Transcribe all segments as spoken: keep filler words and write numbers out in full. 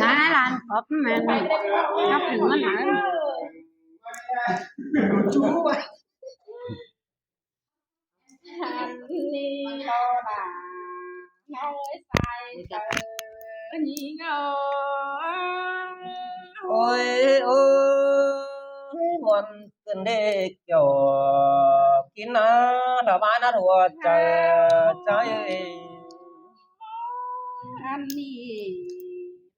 Nái lan cóp ꞌmen, cóp ꞌmen nái. Ăn ꞌnị lo đa ꞌnau ơi sai chaư ꞌnị ngơ. Ôi, ôi, ꞌmuôn ꞌcứn đê kiểu kín ná, đa bá ná hua chaư, chaư ơi. Ăn ꞌnị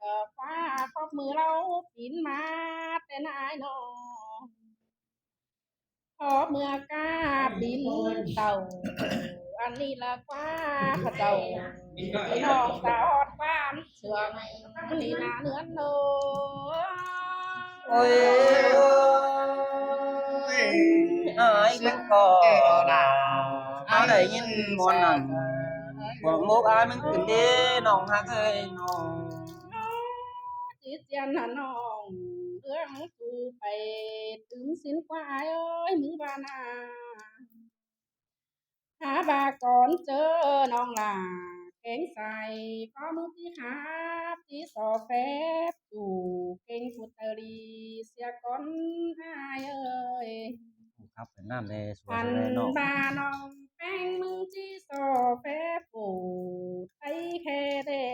lo ꞌquá khóp ꞌmưa ꞌló pín ꞌmá ꞌtẹ ꞌnái ꞌnọ. Khóp ꞌmưa cá pín tảu, ăn ꞌnị lo ꞌquá khóp tảu. ꞌPi ꞌnọng ta ꞌhọt ꞌquám sương ꞌnị ná ꞌnướn ꞌnô. Ôi, ôi, ải ꞌmứng ꞌcọ đa, ải đảy ꞌnghín ꞌmuôn nẳng, cuông mốc ải ꞌmứng ꞌcứn đê ꞌnọng ꞌhặc ơi ꞌnọng. Ti ꞌchiến hả ꞌnọng, ꞌlứa ꞌmứng tu pay tứm sín ꞌquá ải ơi ꞌmứng ꞌva ná. Hả ꞌva cón ꞌchớ ꞌnọng lả kéng sai, ꞌcọ ꞌmứng ti khắp ti so phép, tu kéng phủ tơ ri sia cón ải ơi. Khắp Việt Nam đây, sua ăn sua đây ꞌnọng. Ba ꞌnọng ꞌpéng ꞌmứng ti so phép phủ Tây khe đê,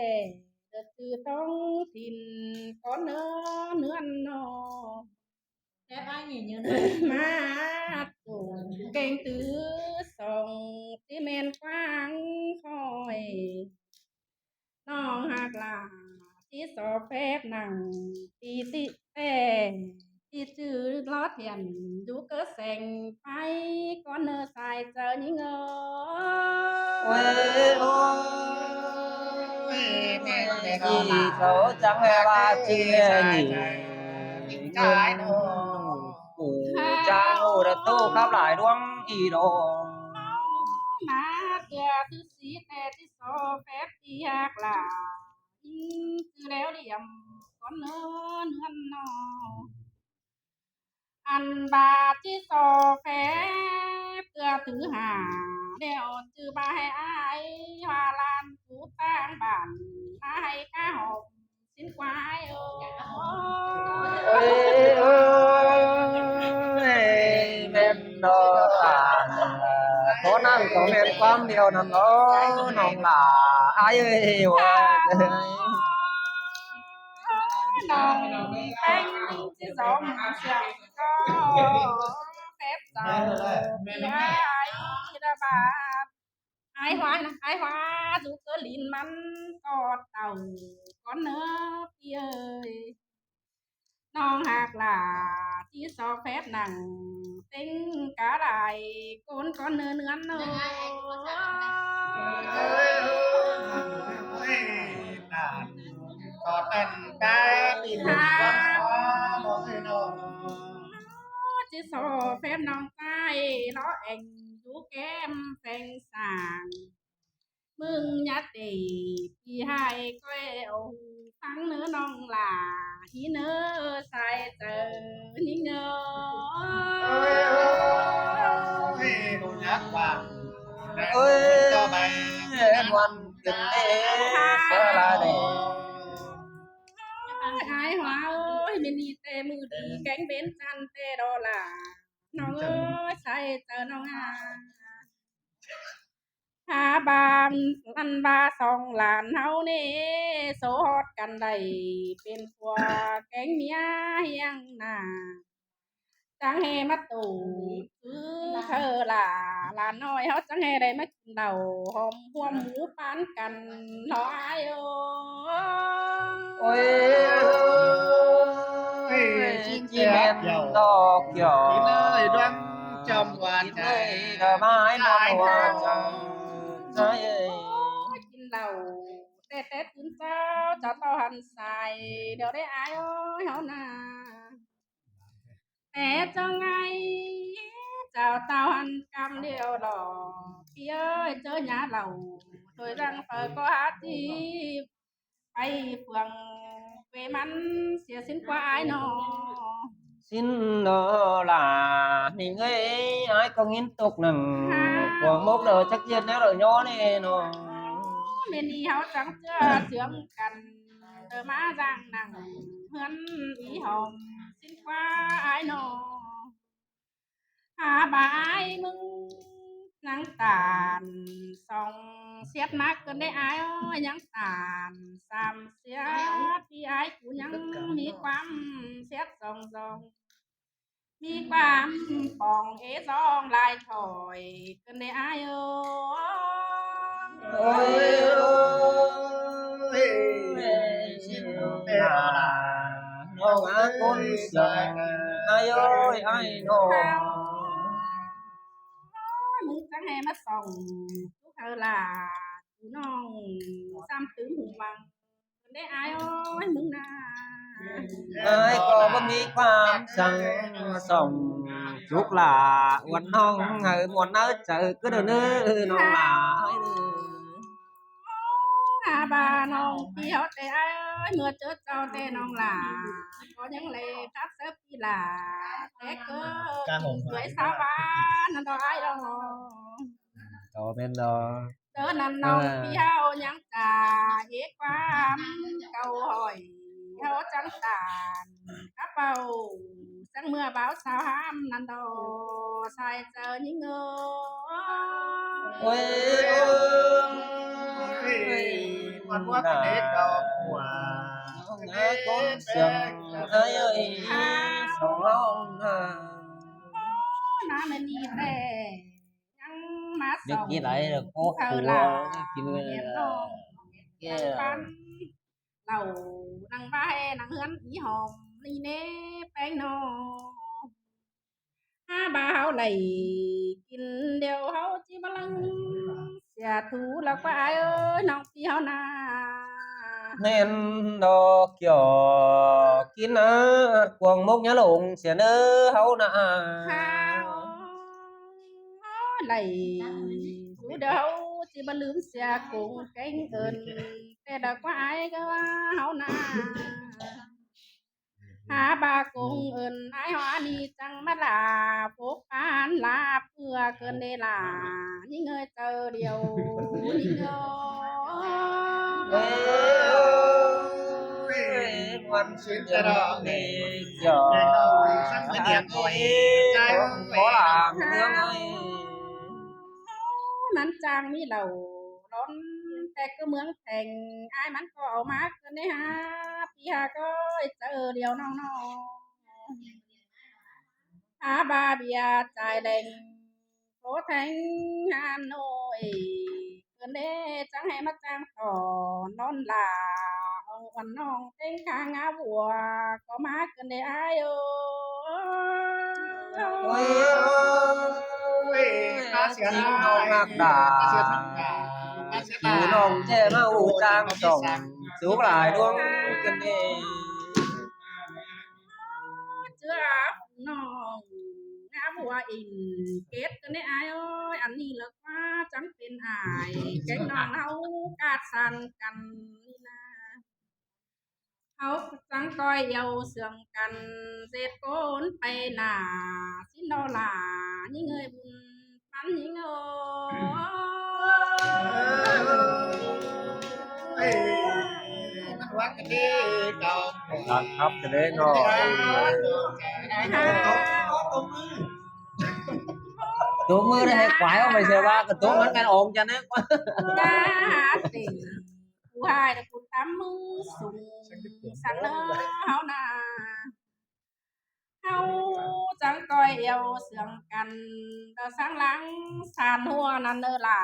đợt từ tông thìn cón ꞌnớ ꞌnướn ꞌnọ. Phép ải nhỉ nhớ ꞌnớ. Mát tủ kéng tứ sông ti ꞌmen quảng khỏi. ꞌNọng ꞌhặc lả ti so phép nẳng ti ti ꞌtẹ ti chư lót hiển dú ꞌcớ seng pay cón ꞌnớ sai chaư ꞌnị ngơ. Ôi, ôi, ôi, ꞌmen ꞌtẹ ꞌcọ lả. Ti so chắng hé ꞌva ꞌchư ꞌnị. Ꞌnưng ꞌnụ phủ chắng ꞌnụ đa tô khắp lai ꞌluống ꞌnị đô. Mát ꞌcọ thứ sí ꞌtẹ ti so phép ti ꞌhặc lả. ꞌChư ꞌlẹo liêm cón ꞌnớ ꞌnướn ꞌnọ. Ăn ba ti so phép ꞌcọ thứ hả, ꞌlẹo ꞌchư ba hảư ải ꞌhua lan cú ꞌtáng bản, ꞌmá hảư cá hom sín ꞌquá ải ơi. Ôi, ôi, ꞌmen ꞌnọ ta. Có năng có ꞌmen ꞌquám điêu ꞌnặn ꞌnớ, ꞌnọng lả ải ơi. ꞌNọng ꞌpéng ti so ꞌcọ phép sau ꞌpi ải đa ba. Ải ꞌhua ná, ải ꞌhua dú ꞌcớ lin ꞌmắn ꞌcọ tảu cón ꞌnớ ꞌpi ơi. ꞌNọng ꞌhặc lả ti so phép nẳng ꞌtếng cá lai cón cón ꞌnớ ꞌnướn ꞌnô. Ôi, ôi, ôi, ꞌcọ tăn cá pin hả. Ti so phép ꞌnọng ꞌtẹ lo eng dú kem pheng sảng. ꞌMứng nhá tỉ ꞌpi ải ꞌcoi au ꞌphắng ꞌnớ ꞌnọng lả, ꞌhí ꞌnớ sai chaư ꞌnị ngơ. Ôi, ôi, ôi, ꞌnụ nhắc ꞌva. Ôi, ꞌmuôn ꞌcứn đê, sớ la đê. Ôi, ải ꞌhua ơi, ꞌmen ꞌnị ꞌtẹ ꞌmự đi, kéng bến chăn ꞌtẹ đo lả. ꞌNọng ơi, sai chaư ꞌnọng a. Hả ba, ăn ba song lan ꞌháu ꞌnị, số hót căn đảy, pên phua kéng ꞌmía ꞌhiếng nả. Chắng ꞌhê ꞌmá tủ, cứ thơ lả, lan ꞌnọi ꞌháu chắng ꞌhê đảy ꞌmá kin đau, hom huôm mú pán căn, ꞌnọ ải ơi. Ôi, ôi, ôi, ꞌchí ꞌmen ꞌnọ kiểu. Kín ơi, đoán chăm ꞌva kín ơi, đa ba ải ꞌnọ ꞌnọ. Ôi, kin đau, ꞌtẹ ꞌtẹ tứn ꞌcháo, chảu ꞌtau hăn sai, điêu đé ải ơi, ꞌháu ná. Té ꞌchớ ꞌngai, chảu ꞌtau hăn căm điêu lỏ, ꞌpi ơi, ꞌchớ nhá lảu, thôi dăng phaư ꞌcọ hák ꞌchí pay phường quê ꞌmắn sia sín ꞌquá ải ꞌnọ. Sín ꞌnọ lả, ꞌnị ꞌngới, ải ꞌcọ ꞌnghín tốc nẳng, phường mốc đaư chắc ꞌdiệt ꞌnéo đaư ꞌnhó ꞌnị ꞌnọ. ꞌMen ꞌnị ꞌháu chắng ꞌchưa chướng căn. ꞌtớ ꞌmá dáng nẳng ꞌhướn í hom ꞌsịn ꞌquá ải ꞌnọ. Hả ꞌva ải ꞌmứng ꞌnăng ꞌtan song siết ꞌmá ꞌcứn đé ải ơi, ꞌnăng ꞌtan sam siết, ꞌpi ải ꞌcú ꞌnăng ꞌmí ꞌquám siết song song. ꞌMí ꞌquám pong é dong lai thỏi ꞌcứn đé ải ơi. Ôi, ôi, ꞌnọng ꞌnạ ꞌcốn sương ải ơi, ải ꞌnọ. Ôi, ꞌmứng chắng hé ꞌmá song túc hảư lả, ꞌnọng sam tứm hung văng. Đé ải ơi, ꞌmứng ꞌnạ. Ải ꞌcọ báu ꞌmí ꞌquám săng song, súc lả uôn ꞌnọng hảư muôn ꞌnớ chaư ꞌcứ đaư ꞌnớ ꞌnọng lả ải ꞌnớ. Hả ꞌva ꞌnọng ꞌpi hảư té ải ơi, ꞌmưa ꞌchớ ꞌchạu té ꞌnọng lả ꞌcọ ꞌnhắng lé khắp sớp ꞌpi lả té ꞌcứ ꞌpi ꞌsáo ꞌva ꞌnặn đó ải ꞌnọ. ꞋCọ ꞌmen đó. ꞌCọ ꞌnặn ꞌnọng ꞌpi hảư ꞌnhắng cả é ꞌquám cáu hỏi hảư chắng ꞌtan cắp báu, chắng ꞌmưa báo sao hám ꞌnặn đó sai chaư ꞌnhính ơi. Ôi, ôi, ôi, ꞌmắn ꞌquá ꞌcọ đé cáu ꞌquá ꞌcốn sương ải ơi, song ꞌnọng ꞌnạ. Ôi, ꞌnạ ꞌmen ꞌnị té. ꞌNhắng ꞌmá song ꞌnhắng ꞌnị đảy ꞌcọ hảư lả kin hẻm ꞌnọng kin ꞌtan lảu ꞌnăng ꞌvái ꞌnăng ꞌhướn í hom ꞌnị ꞌnê ꞌpéng ꞌnọ. Hả ꞌva hảư đảy kin điêu hảư ꞌchí ꞌmá lăng sia thu lỏ ꞌquá ải ơi, ꞌnọng ꞌpi hảư ꞌnạ. ꞌNen đó ꞌkiu kin ꞌnạ cuông mốc nhá lông sia ꞌnớ hảư ꞌnạ. Hả ꞌva đảy thu điêu hảư ꞌchí ꞌmá lứm sia cuông kéng ơn té đó ꞌquá ải ꞌcọ hảư ꞌnạ. Hả ꞌva cuông ơn ải hảư ꞌnị chắng ꞌmá lả phốc phán lả ꞌpưa ꞌcứn đé lả ꞌnhính ơi, chaư điêu ꞌnhính ơi. Ôi, muôn sương té đó ꞌnị, ꞌcọ săng ꞌmá điên ôi, có làm nương ơi. ꞌMắn chang ꞌmí lảu lón té ꞌcứ ꞌmướng Theng, ải ꞌmắn ꞌcọ au ꞌmá ꞌcứn đé hả ꞌpi hả ꞌcọ chaư điêu ꞌnọng ꞌnọ. Hả ꞌva bia chai leng có Theng Hà Nội ꞌcứn đé chắng hé ꞌmá chang tỏ ꞌnón lả ong uôn ꞌnọng ꞌtếng khang ngá bua ꞌcọ ꞌmá ꞌcứn đé ải ơi. Ôi, ôi, ꞌnạ sia ꞌnọng ꞌnạ đa. Sia ꞌnọng ꞌchẹ ꞌmá u chang song súc lai đuống ꞌcứn đé. ꞌChớ ꞌnọng ngá bua ỉn kết ꞌcứn đé ải ơi, ăn ꞌnị lỏ ꞌquá chắng pên ải kéng ꞌnọng hảư ꞌcạ san căn ꞌnị ꞌnạ. Hảư chắng ꞌcoi iêu sương căn ꞌdệt ꞌcốn pay nả ꞌsịn đó lả ꞌnhính ơi, bun ꞌpắn ꞌnhính ơi. Ê, ꞌmắn ꞌquá ꞌcọ đé cáu. Đang khắp ꞌcọ đé ꞌnọ. Tố ꞌmứ đé hảư quái ꞌva ꞌmạy sia ꞌva ꞌcọ tố ꞌmắn căn ong chăn đé. Cá hả tỉnh. Cu hai là cu tắm mứ sung săng ꞌnớ hảư ꞌnạ. Hảư chắng ꞌcoi iêu sương căn đó săng lăng san hua ꞌnặn ꞌnớ lả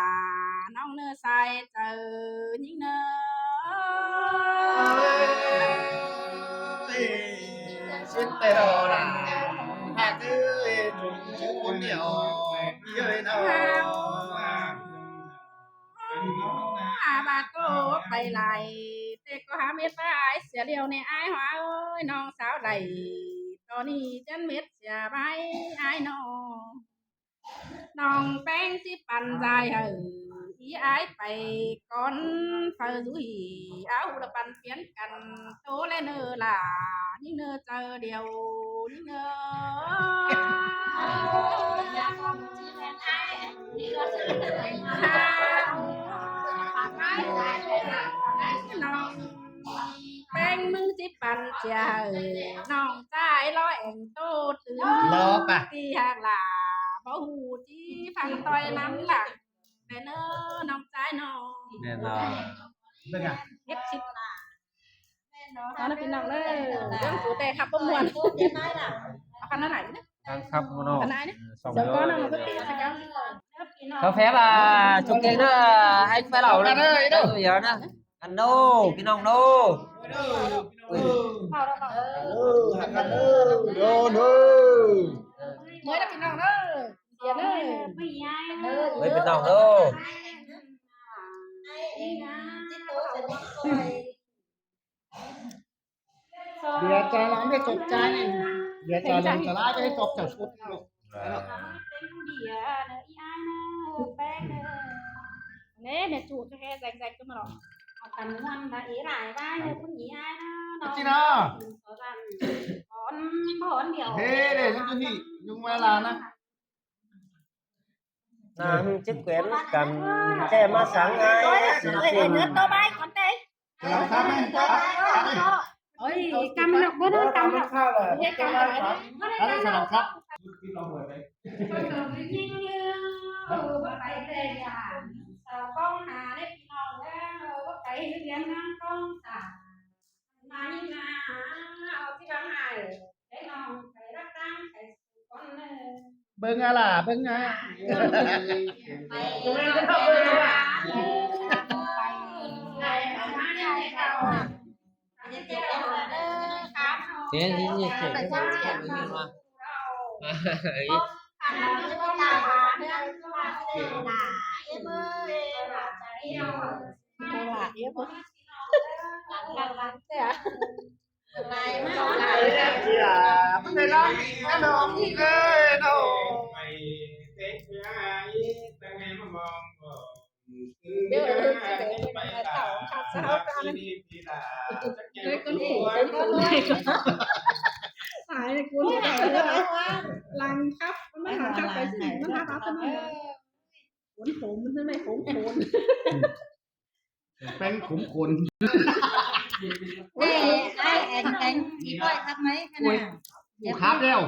ꞌnọng ꞌnớ sai chaư ꞌnhính ꞌnớ. Ê, sít tê hồ lả. Hả cứ ê, chúng, chúng cuốn nhiều. Ơi, nào. Hả ꞌva ꞌcọ pay lai, té ꞌcọ hả mết ꞌva ải sia điêu ꞌnị ải ꞌhua ơi, ꞌnọng sáo đảy. Tó ꞌnị chăn mết sia ꞌva ải ꞌnọ. ꞌNọng ꞌpéng ꞌchí păn dai hảư í ải pay cón phaư dú hỉ, áo hụ là păn phiến căn tố lé ꞌnớ lả, ꞌnhính ꞌnớ chaư điêu, ꞌnhính ꞌnớ. ꞌMứng ꞌchí păn ꞌchưa hảư ꞌnọng ꞌchái ꞌló ẻng ꞌtố tứn. Lo ꞌpá. ꞌTí ꞌhặc lả, báu ꞌhụ ꞌchí păn ꞌtoi ꞌnặn lả. Mẹ ꞌnớ, ꞌnọng ꞌchái ꞌnớ. ꞌMen lo. Ép síp. Đó là ꞌpi ꞌnọng ꞌnớ. ꞌDướng phủ tẻ khắp báu muôn. Áo khăn nó lải ꞌnớ. Khăn khắp ꞌnớ. Khăn ai ꞌnớ. Song Song con nó có tí. Cho phép à, chụp kênh đó, anh phải lẩu lên. Ăn nô, ꞌpi ꞌnọng ꞌnớ. Ui. Nô, nô. Mới là ꞌpi ꞌnọng ꞌnớ. Mới ꞌpi ꞌnọng ꞌnớ. Đĩa cha lắm cái chụp cha này. Đĩa cha lắm cha lá cái chụp chụp sút. Nè, mẹ chủ cho he dành dành cho mà nó. Ở tầm ngoan đã ý lại vai nữa cũng nhí ai nó. Cái gì đó? Con, con điều. Thế để chúng tôi hỉ, nhưng mà là nó. Nắng chức quyền cắn che má sáng ai. Ôi, xin ôi, xin. Ôi, nước tô bay con tê. Ôi, cắm lọc bớt nó, cắm lọc. Ôi, cắm lọc. Đó là sao làm khắp. Con đường đi như, bác phải về nhà. Sao con hà đấy, con, bác phải đi ăn con. Bưng à là bưng à. Thế thì như thế thì không biết mà. Là em ơi. Lăng lăng lăng thế à? Chị à, bác này lắm. Hello, ông Nhi ơi, đâu? Nếu là Hương chị bé, mình là tỏ khắp sao hấp ăn. Đấy, con hổ, con hổ này. Phải, con hổ này. Lăng khắp, con mới lăng khắp cái gì, nó hấp áo cho nó. Khốn khốn, nó mới khốn khốn. Bánh khốn khốn. Ê, ai, anh, anh, chị coi khắp mấy cái nào? Ui, khắp đeo.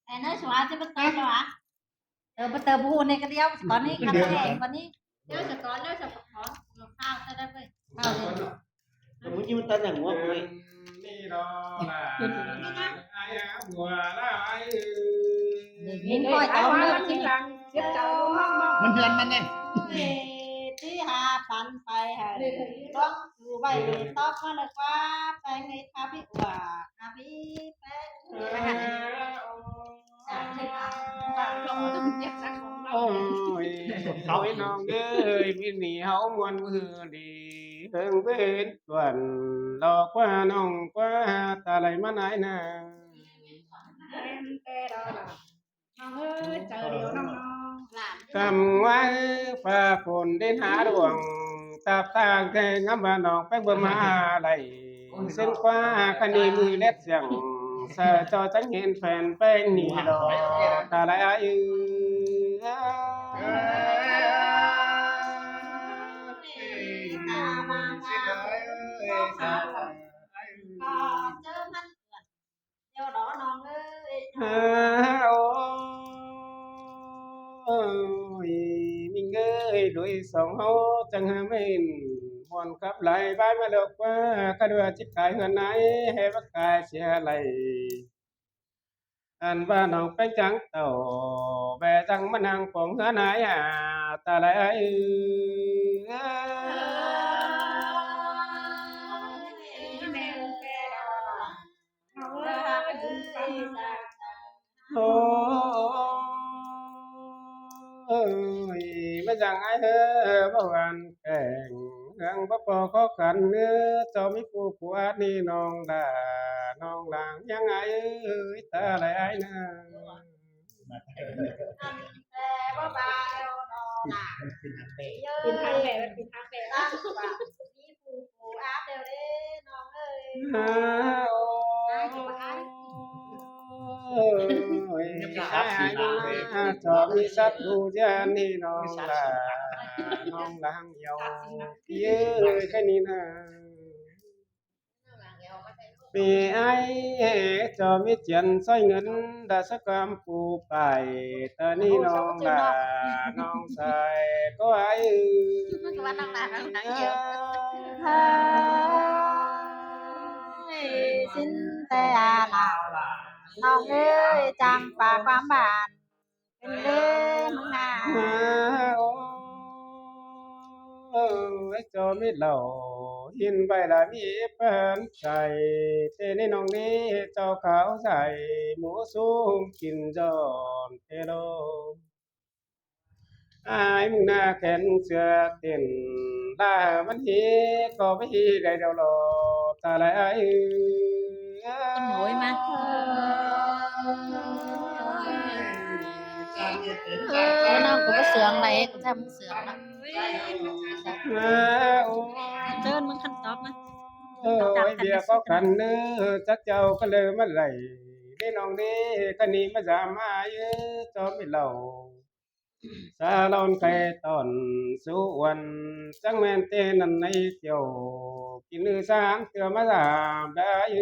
Ê, nói xóa chứ bắt tay cho hả? Ờ, bắt tay bu này cái đeo, còn đi khắp cái này, còn đi. Nhớ sẽ có, nhớ sẽ có. Khao ta đây vậy. Khao đây. Mui ꞌnhí ꞌmắn ꞌtán nẳng ꞌnguốp ꞌnị. ꞌMắn ꞌhướn ꞌmắn ꞌnị. ꞌTí ha păn pay ha. Lóng su vay tóp ꞌmá lơ ꞌquá, pay ꞌnị tha pí ꞌquá, tha pí pay. Ôi, ꞌnọng ơi, ꞌmí ꞌnị ꞌháu ꞌmuôn ꞌmự đi, ꞌhướng bến tuần, lo ꞌquá ꞌnọng ꞌquá, ta lai ꞌmá nái na. Căm ngoái pha phôn đến há đuông, tạp tang khe ngắm ba ꞌnọng ꞌpéng bơ ꞌmá lai. Sên ꞌquá khăn ꞌnị ꞌmự lét siang, sa cho chắng hên phen ꞌpéng ꞌnị lo, ta lai ai ư. Ôi, ꞌmí ơi, đuổi song ꞌháu chắng há mên, muôn khắp lai bái ꞌmá lộc ꞌquá, cá đua chít cái hươn ải, hé bắc cái sia lai. Ăn ba ꞌnọng ꞌpéng chắng tảu, bé chắng ꞌmắn hăng phông hươn ải à, ta lai ai ư. Ôi, ꞌmá dăng ai ơ, báu ăn kẻng, hăng báu pô khó khăn ơ, cho ꞌmí phu phu át ꞌnị ꞌnọng đa, ꞌnọng lăng hăng ai ơi, ta lai ai na. Pin tháng bè, pin tháng bè. Ôi, cho ꞌmí sắt đu ꞌdán ꞌnị ꞌnọng đa, ꞌnọng lăng hiêu. Yơ, cái ꞌnị na. Mì ai, ê, ꞌchọ ꞌmí chiên ꞌsội ꞌngớn, đa sắc cam phủ pải, ta ꞌnị ꞌnọng đa, ꞌnọng sai, ꞌcọ ai. ꞌNọng đa, ꞌnọng đa, ꞌnọng đa, ꞌnọng đa. Ê, ꞌsịn té a ꞌlẹo, ꞌnọng ơi, chắng pák ꞌquám bản. Pên ꞌlế ꞌmướng ꞌna. Ơ, ơ, ê, ꞌchọ ꞌmí lảu, hên ꞌvạy đa ꞌmí pén sai, té ꞌnị ꞌnọng ꞌnị, ꞌchọ khảu sai, mú sung kin dọn té ꞌlô. Ai ꞌmướng ꞌna khen sưa tiên, đa ꞌmắn hí, ꞌcọ ꞌmí hí đảy điêu lo, ta lai ai. Ăn hối mà. Ơ, ꞌnọng ꞌcọ ꞌmí sương đảy, ꞌcọ chắng ꞌmí sương ꞌnớ. Ơ, ơ. Chơn ꞌmướng khăn tóp ꞌnớ. Ơ, ꞌcọ ꞌmí khăn tóp ꞌviạk ꞌcọ khăn ꞌnớ, chắc chắn ꞌcọ ꞌlới ꞌmá đảy. Đé ꞌnọng đé, ꞌcọ ꞌnị ꞌmá dám ai, ơ, ꞌchọ ꞌmí lảu. Sa lon khay tỏn sú uôn, chắng ꞌmen té ꞌnặn ꞌnị ꞌtiệu, kin ư sáng ꞌtưa ꞌmá dám đảy.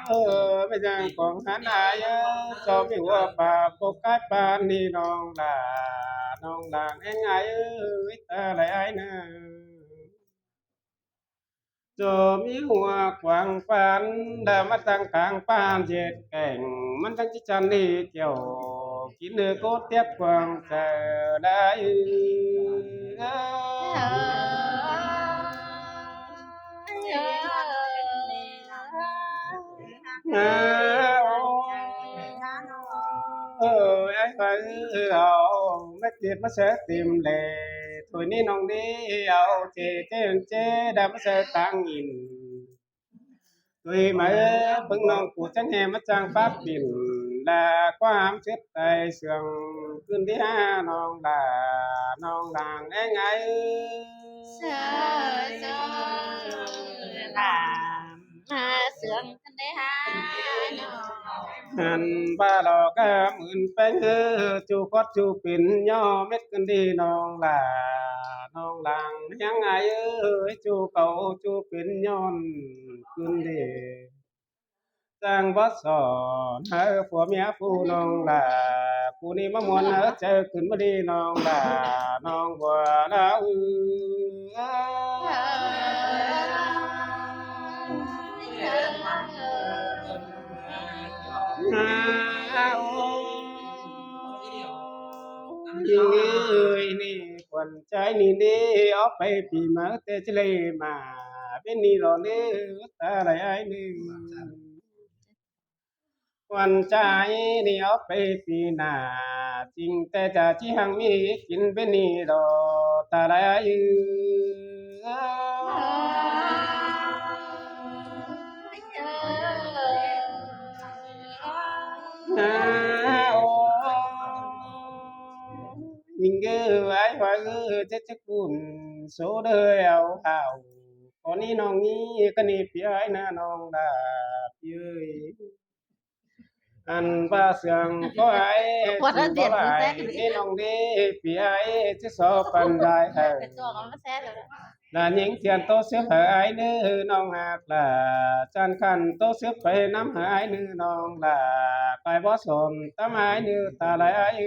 Ơ, ꞌmí dáng cuông hán ai, ơ, ꞌchọ ꞌmí hua pák bốc cát pán ꞌnị ꞌnọng đa, ꞌnọng đa ꞌnhắng ai, ơ, ta lai ai ꞌnớ. ꞌChọ ꞌmí hua cuông pán, đa ꞌmá tẳng cang pán ꞌdệt kẻng, ꞌmắn tẳng ꞌchí chăn ꞌnị ꞌtiệu, kin ư cốt tiếp cuông chaư đảy. Ơ, ơ, ai ꞌhọi ư au, mết kiệt ꞌmá sớ tìm lẻ, thôi ꞌnị ꞌnọng đi au, chê chê chê, đa ꞌmá sớ tang in. Thôi ꞌmá ư, ꞌpứng ꞌnọng ꞌcọ chắng ꞌhê ꞌmá chang pháp tìm, đa ꞌquám sứt tai sương, ꞌcứn đi hả ꞌnọng đa, ꞌnọng đa ꞌnhắng ai. Sớ, sớ, đa. Hả sương khăn đảy hả ꞌnọng. Hăn ꞌva lo cá mưn ꞌpéng ư, ꞌchu khót ꞌchu pên ꞌnhó mết khăn đi ꞌnọng đa, ꞌnọng đa ꞌnhắng ai ư, ꞌchu cáu ꞌchu pên ꞌnhón khăn đi. Chắng bót son hả phua ꞌmía phu ꞌnọng đa, ꞌcu ꞌnị ꞌmá muôn hả chaư khửn ꞌmá đi ꞌnọng đa, ꞌnọng ꞌva đa ư. Ơ, ơ, ơ. ꞌNị ơi, ꞌnị khuôn ꞌchái ꞌnị ꞌnị, ók pay pi ꞌmá té ꞌchí ꞌlế ꞌmá, ꞌviạk ꞌnị lo ꞌnị, ta lai ai ꞌnị. Khuôn ꞌchái ꞌnị ók pay pi ꞌnạ, ꞌchính té chả ꞌchí ꞌhăng ꞌmí kin ꞌviạk ꞌnị lo, ta lai ai ư. Ơ, ơ. ꞌNhính ư, ai ꞌhọi ư, chết chết cun, số đời ao hảo. Con ꞌnị ꞌnọng ꞌnị, ꞌcọ ꞌnị pi ai ꞌnớ ꞌnọng đa, pi ơi. Ăn ꞌva sương ꞌcọ ai, ꞌchu ꞌcọ ai, ꞌnị ꞌnọng đi, pi ai, ꞌchí so păn lai hả. Là những thiện tô xếp hả ai ꞌnớ ꞌnọng hạc là, chăn khăn tô xếp phải năm hả ai ꞌnớ ꞌnọng là, cái bó sồn tắm ai ꞌnớ ta lai ai ư.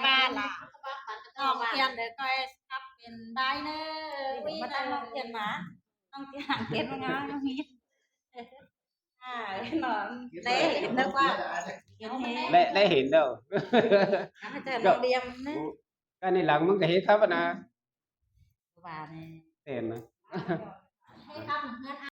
Ba là ꞌnọng Thiện để coi sắp pên đai ꞌnớ, ui ꞌnọng Thiện mà, ꞌnọng Thiện hàng Thiện mà ngáo ꞌnọng Thiện. À, ꞌnọng Lê Hiển đâu qua. Lê, Lê Hiển đâu? Áo trời ꞌnọng Điềm ꞌnớ. Cái này lắng mưng cái hết khắp nè. Và này. Tên nè. Hết khắp.